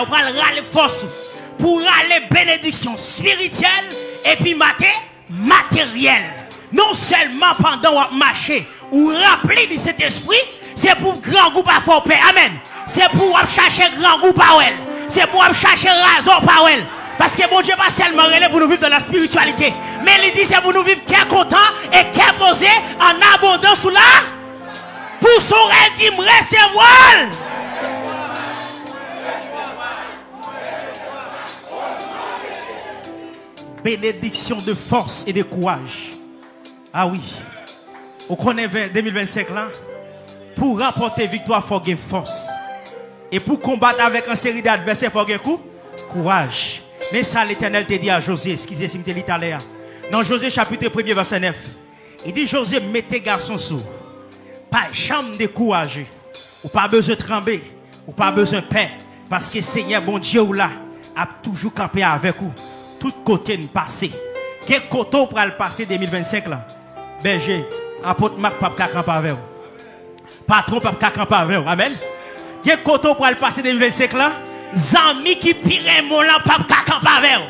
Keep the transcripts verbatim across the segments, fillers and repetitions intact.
Ou pral rale fòs ou pou rale benediksyon espirityèl epi mate materyèl. Non sèlman pandan w ap mache, ou ranpli di Sentespri, se pou grangou pa fè w pè. Amèn. Se pou w ap chache grangou pa wè l. Se pou w ap chache razè w pa wè l. Paske Bondye pa sèlman rele pou nou viv dans la spiritualité, men li di se pou nou viv kè kontan e kè poze an abondans ou la. Pou son rèl di m resevwa l. Benediksyon de fòs e de kouraj. Ah wi. Ou konnen ven- de mil vennsenk lan, pou ranpòte viktwa, fò gen fòs. E pou konbat avèk an seri de advèsè, fò gen kou, kouraj. Men sa Letènèl te di a Jozye, eskize si m te li talè a. Nan Jozye chapit premye, vèsè nèf, li di Jozye, mete gason sou ou. Pa janm dekouraje. Ou pa bezwen tranbe. Ou pa bezwen pè, paske Senyè Bondye w la ap toujou kanpe avèk ou tout kote n pase. Gen kote w pral pase de mil vennsenk lan, bèje, apot Mak p ap ka kanpe avè w. Patwon p ap ka kanpe avè w. Amèn. Gen kote w pral pase de mil vennsenk lan, zanmi ki pi renmen w lan p ap ka kanpe avè w.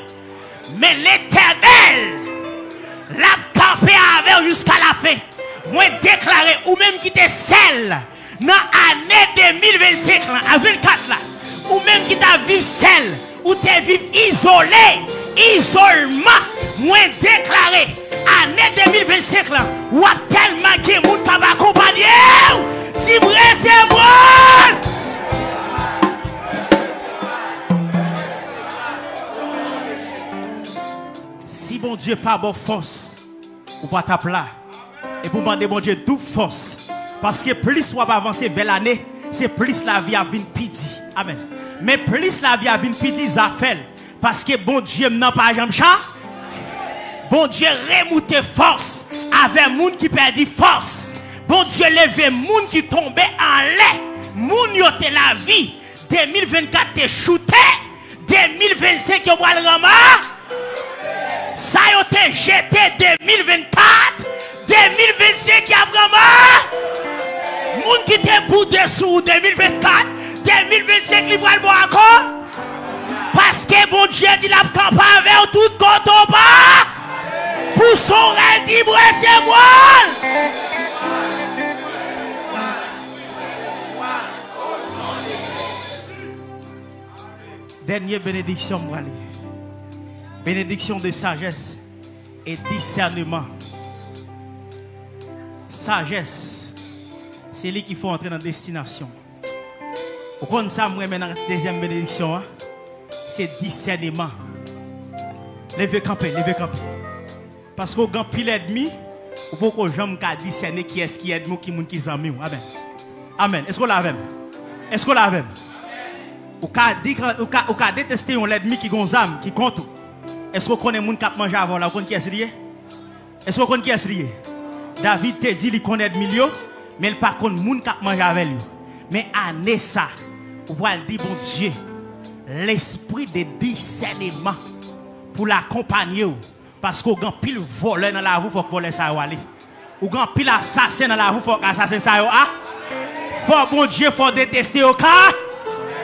Men Letènèl, l ap kanpe avè w jiska lafen. Mwen deklare, ou menm ki te sèl nan ane de mil vennsenk lan, a vennkat la, ou menm ki t ap viv sèl, ou te viv izole, izolman, mwen deklare, ane de mil vennsenk lan, w ap tèlman gen moun k ap akonpanye w, di m resevwa l. Si Bondye pa ba w fòs, ou pa t ap la. E pou mande Bondye doub fòs. Paske plis w ap avanse vè lane, se plis lavi ap vin pi di. Amèn. Men plis lavi ap vin pi di, zafè l. Paske Bondye m nan pa janm chan. Bondye remoute fòs avè moun ki pèdi fòs. Bondye leve moun ki tonbe anlè. Moun yo te lavi de mil vennkat te choute, de mil vennsenk yo pral ranma. Sa yo te jete de mil vennkat, de mil vennsenk y ap ranma. Moun ki te boude sou ou de mil vennkat, de mil vennsenk li pral ba w ankò. Paske Bondye di l ap kanpe avè w tout kote w pa. Pou son rèl di m resevwa l. Dènye benediksyon m prale. Benediksyon de sajès e disèneman. Sajès, se li ki fè w antre nan destinasyon. Ou konn sa m renmen nan dezyèm benediksyon an? Se disèneman. Leve kanpe, leve kanpe. Paske w gen anpil ènmi, ou poko janm ka disène kiyès ki ènmi w, ki moun ki zanmi w. Amèn. Amèn. Èske w la avè m? Èske w la avè m? Ou ka di, ou ka, ou ka deteste yon lènmi ki gon zam, ki kont ou. Èske w konnen moun k ap manje avè w la, ou konn kiyès li ye? Èske w konn kiyès li ye? David te di li konn ènmi l yo, men l pa konn moun k ap manje avè l yo. Men ane sa, ou pral di Bondye, lespri de disèneman pou l akonpanye w, paske w gen anpil vòlè nan lavi w, fòk vòlè sa yo ale. Ou gen anpil asasen nan lavi w, fòk asasen sa yo a. Fò Bondye, fò deteste yo ka.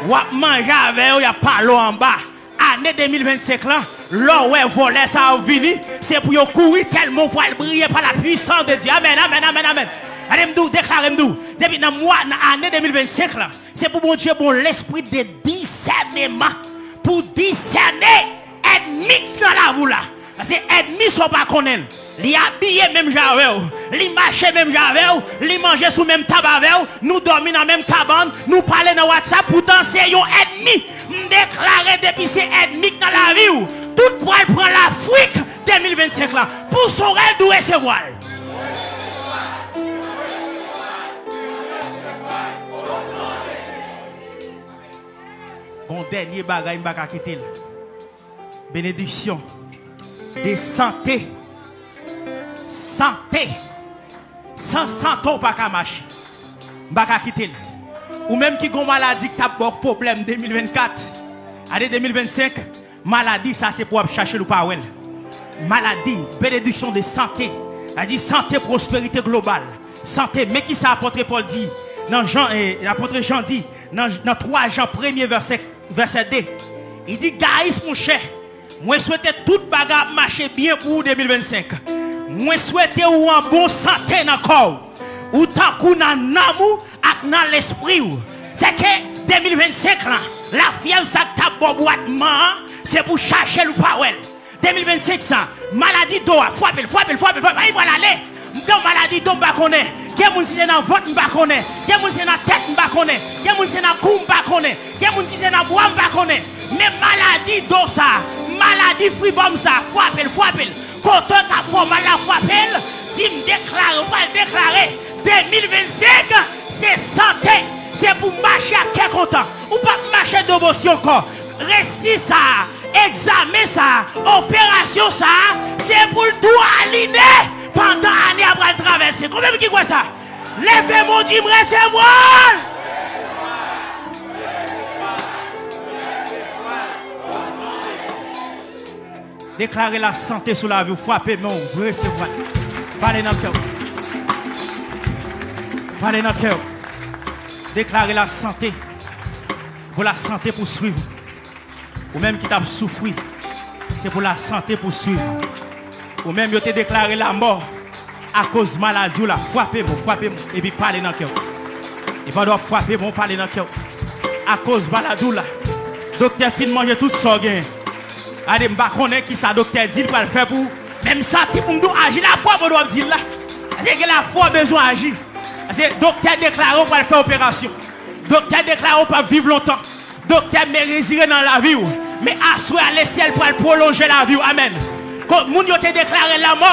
W ap manje avè yo, y ap pale w anba. Ane de mil vennsenk lan, lè w wè vòlè sa yo vini, se pou yo kouri tèlman w pral briye pa la pwisans de Dye. Amèn, amèn, amèn, amèn. Gade m di w, deklare m di w, depi nan mwa, nan ane de mil vennsenk lan, se pou Bondye ba w lespri de disèneman, pou w disène ènmi k nan lavi w la. Paske ènmi sa w pa konnen l. Li abiye menm jan avè w. Li mache menm jan avè w. Li manje sou menm tab avè w. Nou dòmi nan menm kabann. Nou pale nan WhatsApp. Poutan se yon ènmi. M deklare depi se ènmi k nan lavi w, tout pral pran Lafrik de mil vennsenk lan. Pou son rèl di w resevwa l. Gon dènye bagay m pa ka kite l. Benediksyon de sante. Sante. San sante w pa ka mache. M pa ka kite l. Ou menm ki gon maladi k t ap ba w pwoblèm de mil vennkat, ane de mil vennsenk, maladi sa se pou w ap chache l ou pa wè l. Maladi, benediksyon de sante. Sa di sante, pwosperite global. Sante, men ki sa apòt Pòl di nan Jan, eh, apòt Jan di nan, nan twa Jan premye vèsè vèsè de. Li di, Gayis, monchè, mwen swete tout bagay ap mache byen pou ou de mil vennsenk. Mwen swete ou an bon sante nan kò w. Ou tankou nan nanm ou ak nan lespri w. Sèke de mil vennsenk lan, lafyèv sa k t ap ba w bwatman an, se pou chache l ou pa wè l. De mil vennsenk sa, maladi do a, frape l, frape l, frape l, frape l, pa li pral ale. M gen maladi do m pa konnen. Gen moun si se nan vant m pa konnen. Gen moun se nan tèt m pa konnen. Gen moun se nan kou m pa konnen. Gen moun ki se nan bwa m pa konnen. Men maladi do sa, maladi fribòm sa, frape l, frape l. Kote w ka fè w mal la, frape l. Di m deklare, ou pral deklare de mil vennsenk se sante, se pou mache ak kè kontan. Ou p ap mache de bosyon ankò. Resi sa, egzamen sa, operasyon sa, se pou l tou aline pandan ane a pral travèse. Konbyen moun ki kwè sa? Leve men w, di m resevwa l. Deklare lasante sou lavi w. Frape men w, resevwa l. Pale nan kè w. Pale nan kè w. Deklare lasante. Pou lasante pou swiv ou. Ou menm ki t ap soufri, se pou lasante pou swiv ou. Ou menm yo te deklare lamò akoz maladi w la, frape men w, frape men w, epi pale nan kè w. E pandan w ap frape men w, pale nan kè w. Akoz maladi w la, doktè fin manje tout sa w genyen. Gade, m pa konnen kisa doktè di l pral fè pou ou, men m santi pou m di w aji. Lafwa pandan w ap di l la. Paske gen lafwa w bezwen aji. Paske doktè deklare w pral fè operasyon. Doktè deklare w p ap viv lontan. Doktè mezire nan lavi w. Men aswè a, lesyèl pral pwolonje lavi w. Amèn. Kot moun yo te deklare lanmò,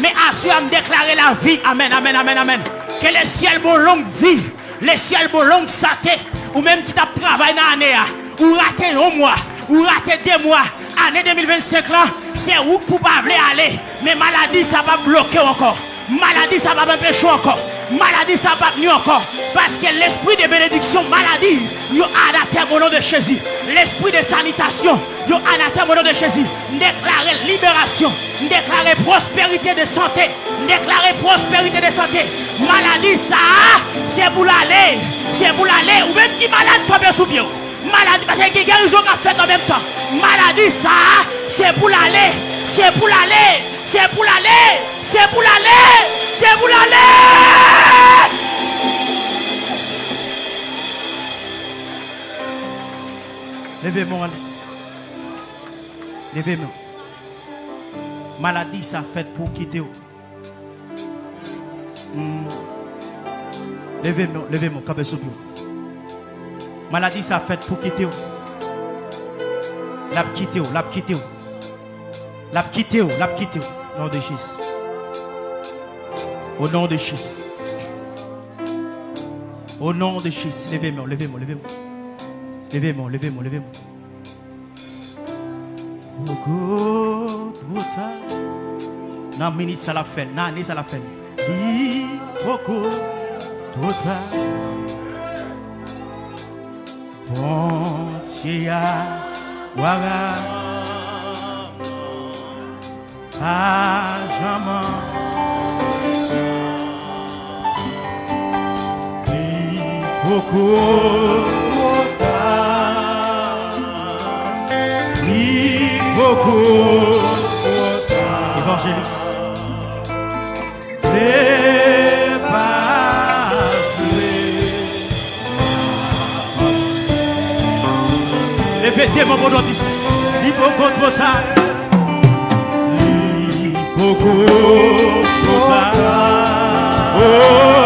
men aswè a, m deklare lavi. Amèn, amèn, amèn, amèn. Ke lesyèl ba w long vi. Lesyèl ba w long sante. Ou menm ki t ap travay nan ane a, ou rate yon mwa, ou rate de mwa. Ane de mil vennsenk lan, se ou k pou pa vle ale. Men maladi sa p ap bloke w ankò. Maladi sa p ap anpeche w ankò. Maladi sa p ap nwi w ankò. Paske lespri de benediksyon, maladi, yo anatèm o non de Jezi. Lespri de sanitasyon, yo anatèm o non de Jezi. M deklare liberasyon. M deklare pwosperite de sante. M deklare pwosperite de sante. Maladi sa a, se pou l ale. Se pou l ale. Ou menm ki malad, kanpe sou pye w. Maladi, paske gen gerizon k ap fèt an menm tan. Maladi sa a, se pou l ale, se pou l ale, se pou l ale, se pou l ale, se pou l ale! Leve men w anlè. Leve men w. Maladi sa fèt pou kite w. Hmm. Leve men w, leve men w, kanpe sou pye w. Maladi sa fèt pou kite w. L ap kite w, l ap kite w. L ap kite w, l ap kite w. Non de Jezi. O non de Jezi. O non de Jezi. Leve men w, leve men w, leve men w. Leve men w, leve men w, leve men w. Poko twò ta. Nan minit sa l ap fè l, nan ane sa l ap fè l. Li poko twò ta. Bondye a wara. Pa janm. Li poko twò ta. Li poko twò ta. Evanjelis. Vle pa vle. Leve de men w pou w di, li poko twò ta. Li poko twò ta. Oh.